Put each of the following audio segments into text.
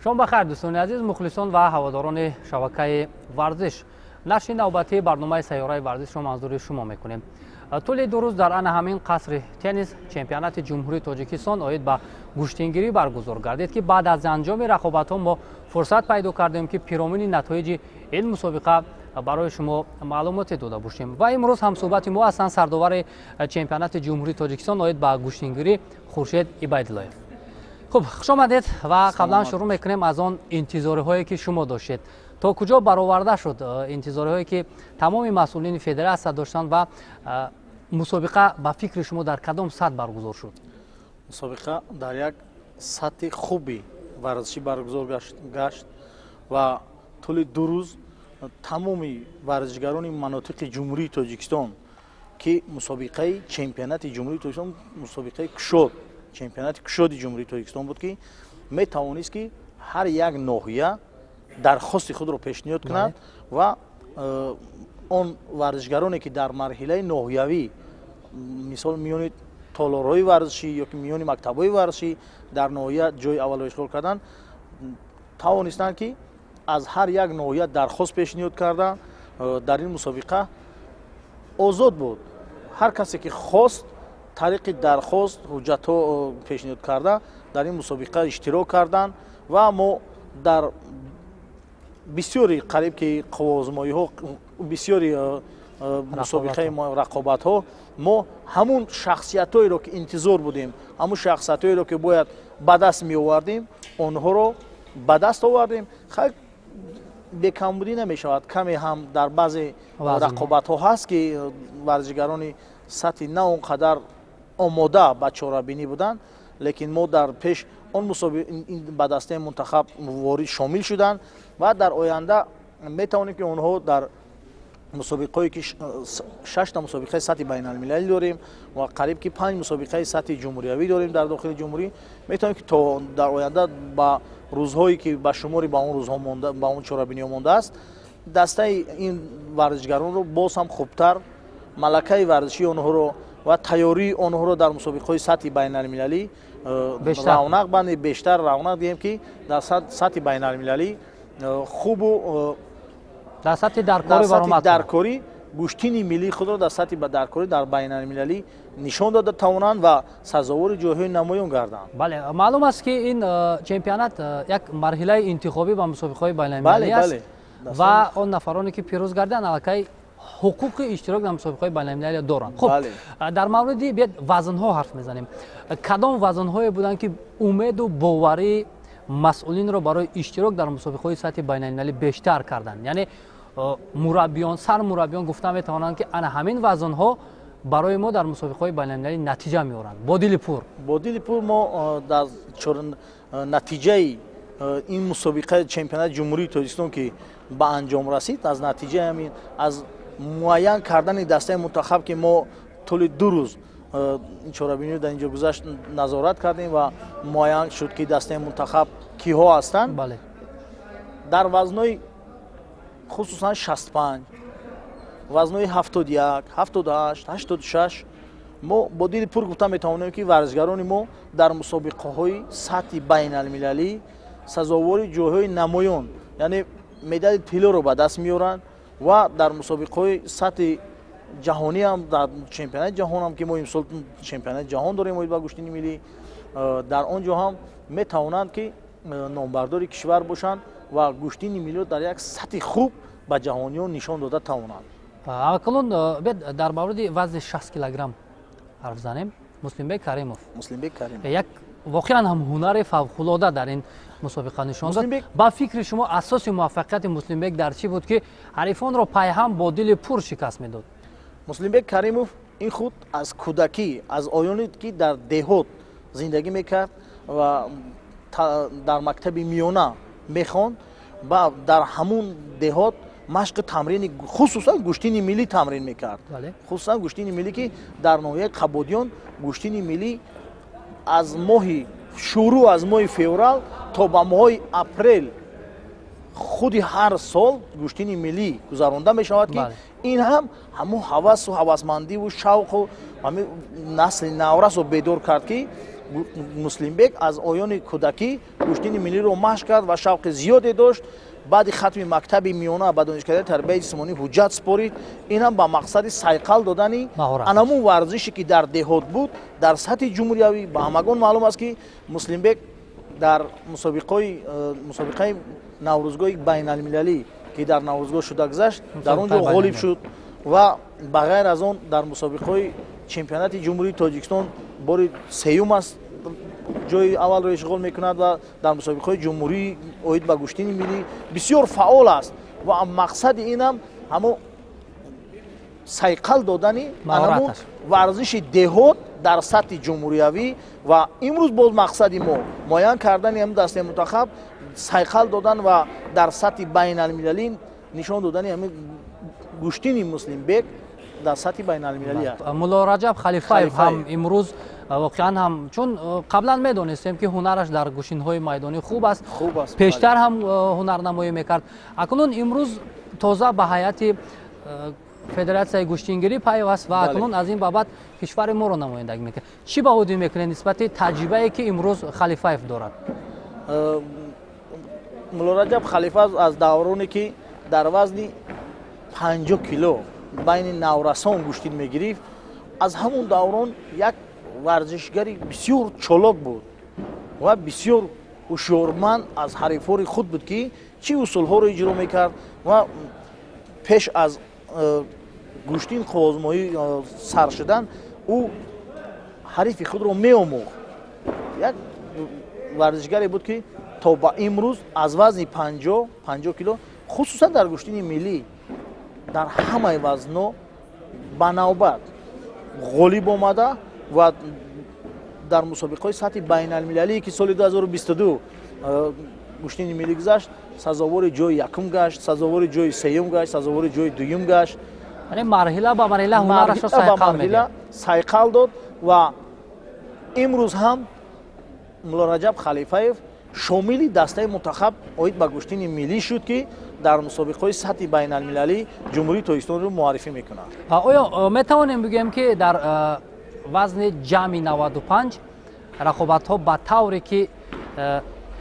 Шом бахайр, дӯстони азиз, мухлисон ва ҳаводорони шабакаи варзиш. Нашри навбатии барномаи Сайёраи варзишро манзури шумо мекунем. Тӯли 2 рӯз дар ана ҳамин қасри теннис чемпионати Ҷумҳурии Тоҷикистон оид ба гӯштингирӣ баргузор гардид, ки баъд аз анҷоми рақобатҳо мо фурсат пайдо кардем, ки пиромуни натоиҷи ин мусобиқа барои шумо маълумоте дода бошем. Ва имрӯз ҳамсӯҳбати мо ҳастанд сардовари чемпионати Ҷумҳурии Тоҷикистон оид ба гӯштингирӣ Хуршед Ибайдуллоев. Хуб, хушомадед. Ва қаблан шурӯъ мекунем аз он интизориҳое, ки шумо доштед. То куҷо бароварда шуд интизориҳое, ки тамоми масъулини федератсия доштанд, ва мусобиқа ба фикри шумо дар кадом сатҳ баргузор шуд? Мусобиқа дар як сатҳи хуби варзишӣ баргузор гашт ва тӯли 2 рӯз тамоми варзишгарони манотиқи Ҷумҳурии Тоҷикистон, ки мусобиқаи чемпионати Ҷумҳурии Тоҷикистон, мусобиқаи кушод, чемпионати кушоди Ҷумҳурии Тоҷикистон буд, ки метавонист, ки ҳар як ноҳия дархости худро пешниҳод кунад ва он варзишгароне, ки дар марҳилаи ноҳиявӣ, мисол, миёни толорҳои варзишӣ ё ки миёни мактабҳои варзишӣ дар ноҳия ҷои аввалро ишғол карданд, тавонистанд, ки аз ҳар як ноҳия дархост пешниҳод карда. Дар ин мусобиқа озод буд, ҳар касе ки хост, тариқи дархост ҳуҷҷатҳо пешниҳод карда, дар ин мусобиқа иштирок карданд. Ва мо дар бисёри, қариб ки қувваозмоиҳо, бисёри мусобиқаи рақобатҳо мо ҳамун шахсиятҳоеро, ки интизор будем, ҳамун шахсиятҳоеро, ки бояд ба даст меовардем, онҳоро ба даст овардем. Хай, бекамбудӣ намешавад, каме ҳам дар баъзе рақобатҳо ҳаст, ки варзишгарони сатҳи на он қадар омода ба чорабинӣ буданд, лекин мо дар пеш он ба дастаи мунтахаб ворид шомил шуданд ва дар оянда метавонем, ки онҳо дар мусобиқаое, ки шашта мусобиқаи сатҳи байналмилалӣ дорем ва қариб ки панҷ мусобиқаи сатҳи ҷумҳуриявӣ дорем дар дохили ҷумҳурӣ, метавонем, ки то дар оянда ба рӯзҳое, ки ба шумори ба он рӯзҳо монда, ба он чорабиниҳо мондааст, дастаи ин варзишгаронро боз ҳам хубтар, малакаи варзишии онҳоро ва тайёрии онҳоро дар мусобиқаҳои сатҳи байналмилалӣ равнақ бандем, бештар равнақ диҳем, ки дар сатҳи байналмилалӣ хубу дар сатҳи даркорӣ гӯштини миллии худро дар сатҳи даркорӣ дар байналмилалӣ нишон дода тавонанд ва сазовори ҷойҳои намоён гарданд. Бале, маълум аст, ки ин чемпионат як марҳилаи интихобӣ ба мусобиқаҳои байналмилалӣ аст ва он нафароне, ки пирӯз гарданд, аллакай ҳуқуқи иштирок дар мусобиқаҳои байналмилалӣ доранд. Хуб, дар мавриди биед вазнҳо ҳарф мезанем. Кадом вазнҳое буданд, ки умеду боварии масъулинро барои иштирок дар мусобиқаҳои сатҳи байналмилалӣ бештар карданд? Яъне мураббиён, сармураббиён гуфта метавонанд, ки ана ҳамин вазнҳо барои мо дар мусобиқаҳои байналмилалӣ натиҷа меоранд бо дили пур? Бо дили пур мо дар натиҷаи ин мусобиқаи чемпионати Ҷумҳурии Тоҷикистон, ки ба анҷом расид, аз натиҷаи ҳамин, аз муайян кардани дастаи мунтахаб, ки мо тӯли 2 рӯз чорабиниро дар инҷо гузашт, назорат кардем ва муайян шуд, ки дастаи мунтахаб киҳо ҳастанд. Дар вазнҳои хусусан 65, вазнҳои 71, 78, 86 мо бо дили пур гуфта метавонем, ки варзишгарони мо дар мусобиқаҳои сатҳи байналмилалӣ сазовори ҷойҳои намоён, яъне медали тиллоро ба даст меоранд ва дар мусобиқаҳои сатҳи ҷаҳонӣ ҳам, дар чемпионати ҷаҳонам, ки мо имсол чемпионати ҷаҳон дорем оид ба гӯштини миллӣ, дар он ҷо ҳам метавонанд, ки номбардори кишвар бошанд ва гӯштини миллиро дар як сатҳи хуб ба ҷаҳониён нишон дода тавонанд. Акнун биед дар мавриди вазни 60 килограмм ҳарф занем. Муслимбек Каримов. Муслимбек Каримов. Як воқеан ҳам ҳунари фавқулода дар ин мусобиқа нишон дод. Ба фикри шумо, асоси муваффақияти Муслимбек дар чӣ буд, ки ҳарифонро пайҳам бо дили пур шикаст медод? Муслимбек Каримов ин худ аз кӯдакӣ, аз оёне ки дар деҳот зиндагӣ мекард ва дар мактаби миёна мехонд, ва дар ҳамун деҳот машқи тамрини, хусусан гӯштини миллӣ тамрин мекард, хусусан гӯштини миллӣ, ки дар ноҳияи Қабодиён гӯштини миллӣ аз моҳи шурӯъ, аз моҳи феврал то ба моҳи апрел худи ҳар сол гӯштини миллӣ гузаронда мешавад, ки ин ҳам ҳамун ҳавасу ҳавасмандиву шавқу ҳамин насли наврасро бедор кард, ки Муслимбек аз оёни кӯдакӣ гӯштини миллиро машқ кард ва шавқи зиёде дошт. Баъди хатми мактаби миёна ба донишкадаи тарбияи ҷисмонӣ ҳуҷҷат супорид. Ин ҳам ба мақсади сайқал додани анамун варзише ки дар деҳот буд дар сатҳи ҷумҳуриявӣ. Ба ҳамагон маълум аст, ки Муслимбек дар мусобиқаи наврӯзгоҳи байналмилалӣ, ки дар наврӯзгоҳ шуда гузашт, дар он ҷо ғолиб шуд ва ба ғайр аз он дар мусобиқаҳои чемпионати Ҷумҳурии Тоҷикистон бори сеюм аст ҷои аввалро ишғол мекунад ва дар мусобиқаҳои ҷумҳурӣ оид ба гӯштини миллӣ бисёр фаъол аст ва мақсади инам ҳамон сайқал додани анамун варзиши деҳот дар сатҳи ҷумҳуриявӣ. Ва имрӯз боз мақсади мо муайян кардани ҳамин дастаи мунтахаб, сайқал додан ва дар сатҳи байналмилалӣ нишон додани ҳамин гӯштини Муслимбек дар сатҳи байналмилалӣ аст. Мулло Раҷаб Халифаев ҳам имрӯз воқеан ҳам, чун қаблан медонистем, ки ҳунараш дар гӯштинҳои майдонӣ хуб аст, пештар ҳам ҳунарнамоӣ мекард, акнун имрӯз тоза ба ҳайати федератсияи гӯштингирӣ пайваст ва акнун аз ин ба баъд кишвари моро намояндагӣ мекунад. Чӣ баҳодӣ мекунед нисбати таҷрибае, ки имрӯз Халифаев дорад? Мулло Раҷаб Халифаев аз давроне, ки дар вазни 50 кило байни наврасон гӯштин мегирифт, аз ҳамун даврон як варзишгари бисёр чолок буд ва бисёр ҳушёрманд аз ҳарифҳои худ буд, ки чӣ усулҳоро иҷро мекард ва пеш аз гӯштин қувваозмоӣ сар шудан ӯ ҳарифи худро меомӯхт. Як варзишгаре буд, ки то ба имрӯз аз вазни 50 кило, хусусан дар гӯштини миллӣ, дар ҳамаи вазнҳо ба навбат ғолиб омада ва дар мусобиқаҳои сатҳи байналмилалие, ки соли 2022 гӯштини миллӣ гузашт, сазовори ҷои якум гашт, сазовори ҷои сеюм гашт, сазовори ҷои дуюм гашт. Яъне марҳила ба марҳила ҳунарашро сайқал медиҳад. Сайқал дод ва имрӯз ҳам Мулло Раҷаб Халифаев шомили дастаи мунтахаб оид ба гӯштини миллӣ шуд, ки дар мусобиқаҳои сатҳи байналмилалӣ Ҷумҳурии Тоҷикистонро муаррифӣ мекунад. Оё метавонем бигӯем, ки дар вазни ҷамъи 95 рақобатҳо ба тавре ки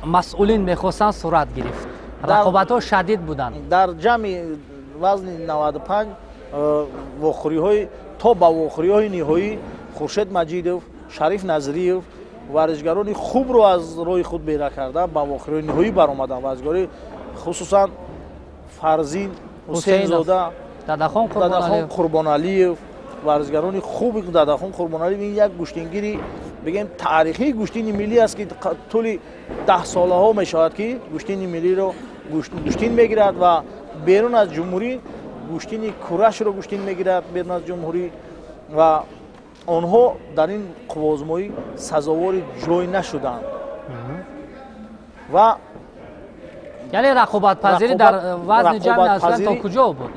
масъулин мехостанд сурат гирифт? Рақобатҳо шадид буданд. Дар ҷамъи вазни 95 вохӯриҳои то ба вохӯриҳои ниҳоӣ Хуршед Маҷидов, Шариф Назриев варзишгарони хубро аз роҳи худ бера карда ба вохӯриҳои ниҳоӣ баромаданд. Варзишгарони хусусан Фарзин Ҳусейнзода, Дадахон Қурбоналиев, варзишгарони хуби Дадахон Қурбоналиев ин як гӯштингири бигем таърихии гӯштини миллӣ аст, ки тӯли 10 солаҳо мешавад, ки гӯштини миллиро гӯштин мегирад ва берун аз ҷумҳурӣ гӯштини курашро гӯштин мегирад берун аз ҷумҳурӣ ва онҳо дар ин қувваозмоӣ сазовори ҷой нашуданд. Ва яъне рақобатпазирӣ дар вазни ҷамъи аслан то куҷо буд?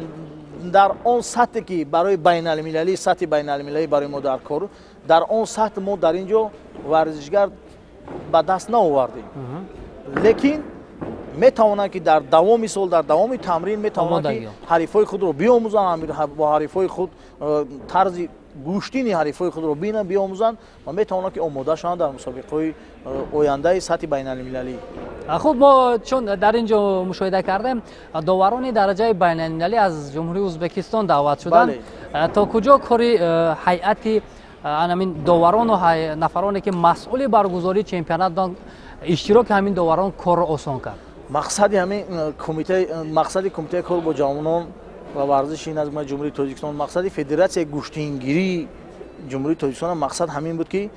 Дар он сатҳе, ки барои байналмилалӣ, сатҳи байналмилалӣ барои мо дар кор, дар он сатҳ мо дар ин ҷо варзишгар ба даст наовардем, лекин метавонанд, ки дар давоми сол, дар давоми тамрин метавонанд, ки ҳарифҳои худро биомӯзанд, бо ҳарифҳои худ тарзи гӯштини ҳарифҳои худро бинанд, биомӯзанд ва метавонанд, ки омода шаванд дар мусобиқаҳои ояндаи сатҳи байналмилалӣ. Хуб, мо чун дар ин ҷо мушоҳида кардем, доварони дараҷаи байналмилалӣ аз Ҷумҳурии Ӯзбекистон даъват шуданд. То куҷо кори ҳайати анамин доварону нафароне, ки масъули баргузории чемпионат буданд, иштироки ҳамин доварон корро осон кард? Мақсади ҳамин кумитаи, мақсади кумитаи кор бо ҷавонон ва варзиши назми Ҷумҳурии Тоҷикистон, мақсади федератсияи гӯштингирии Ҷумҳурии Тоҷикистон мақсад ҳамин буд, ки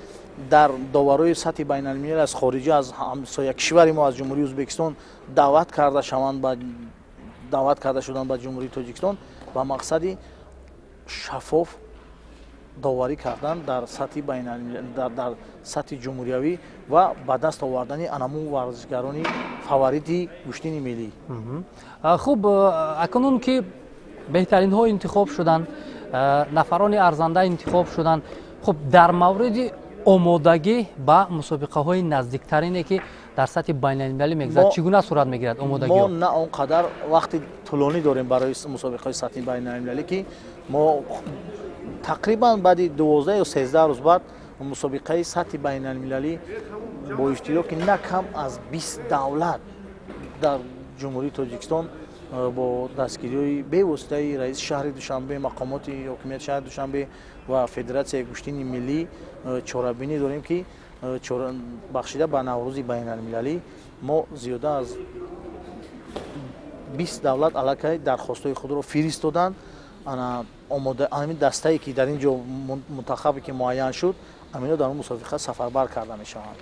дар доварои сатҳи байналмилалӣ аз хориҷа, аз ҳамсоя кишвари мо, аз Ҷумҳурии Ӯзбекистон даъват карда шаванд, ба даъват карда шуданд ба Ҷумҳурии Тоҷикистон ба мақсади шаффоф доварӣ кардан дар сатҳи байналмилалӣ, дар сатҳи ҷумҳуриявӣ ва ба даст овардани анамун варзишгарони фаворити гӯштини миллӣ. Хуб, акнун ки беҳтаринҳо интихоб шуданд, нафарони арзанда интихоб шуданд, хуб, дар мавриди омодагӣ ба мусобиқаҳои наздиктарине, ки дар сатҳи байналмилалӣ мегузарад, чӣ гуна сурат мегирад омодагиҳо? Мо на он қадар вақти тӯлонӣ дорем барои мусобиқаҳои сатҳи байналмилалӣ, ки мо тақрибан баъди 12 ё 13 рӯз баъд Мусобиқаи сатҳи байналмилалӣ бо иштироки на кам аз 20 давлат дар Ҷумҳурии Тоҷикистон бо дастгириҳои бевоситаи раиси шаҳри Душанбе, мақомоти ҳокимияти шаҳри Душанбе ва Федератсияи гӯштини миллӣ чорабинӣ дорем, ки бахшида ба Наврӯзи байналмилалӣ мо зиёда аз 20 давлат аллакай дархостҳои худро фиристоданд. Ҳамин дастае, ки дар ин ҷо мунтахабе, ки муайян шуд, амино дар он мусобиқа сафарбар карда мешаванд.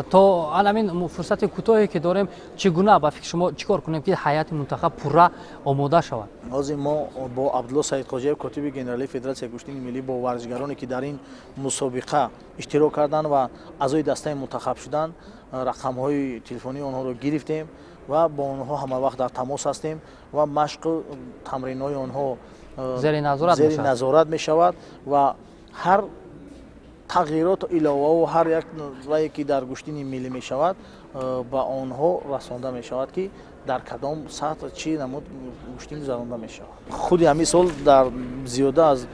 То ҳамин фурсати кӯтоҳе, ки дорем, чӣ гуна, ба фикри шумо, чӣ кор кунем, ки ҳайати мунтахаб пурра омода шавад? Ҳозир мо бо Абдулло Саидқоҷиев, котиби генералии Федератсияи гӯштини миллӣ, бо варзишгароне, ки дар ин мусобиқа иштирок карданд ва аъзои дастаи мунтахаб шуданд, рақамҳои телефонии онҳоро гирифтем ва бо онҳо ҳамавақт дар тамос ҳастем ва машқу тамринҳои онҳо зери назорат мешавад ва ҳар тағйироту иловаву ҳар як вае, ки дар гӯштини миллӣ мешавад, ба онҳо расонда мешавад, ки дар кадом сатҳ чӣ намуд гӯштин гузаронда мешавад. Худи ҳамин сол дар зиёда аз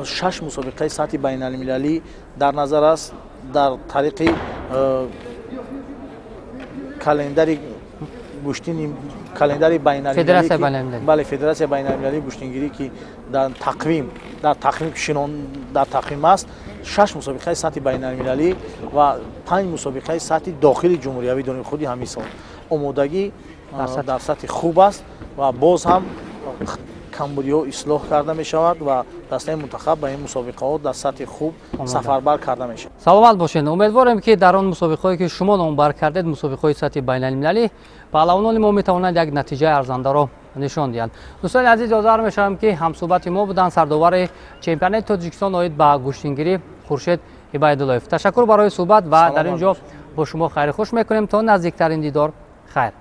шаш мусобиқаи сатҳи байналмилалӣ дар назар аст дар тариқи календари гӯштини, календари байналмилалӣ, бале, Федератсияи байналмилалии гӯштингирӣ, ки дар тақвим аст. Шаш мусобиқаи сатҳи байналмилалӣ ва панҷ мусобиқаи сатҳи дохили ҷумҳуриявӣ дорем. Худи ҳамин сол омодагӣ дар сатҳи хуб аст ва боз ҳам камбудиҳо ислоҳ карда мешавад ва дастаи мунтахаб ба ин мусобиқаҳо дар сатҳи хуб сафарбар карда мешавад. Саломат бошед. Умедворем, ки дар он мусобиқаҳое, ки шумо номбар кардед, мусобиқаҳои сатҳи байналмилалӣ, паҳлавонони мо метавонанд як натиҷаи арзандаро нишон диҳанд. Дӯстони азиз, ёдовар мешавам, ки ҳамсӯҳбати мо буданд сардовари чемпионати Тоҷикистон оид ба гӯштингирӣ Хуршед Ибайдуллоев. Ташаккур барои суҳбат ва дар ин ҷо бо шумо хайрхуш мекунем. То наздиктарин дидор, хайр.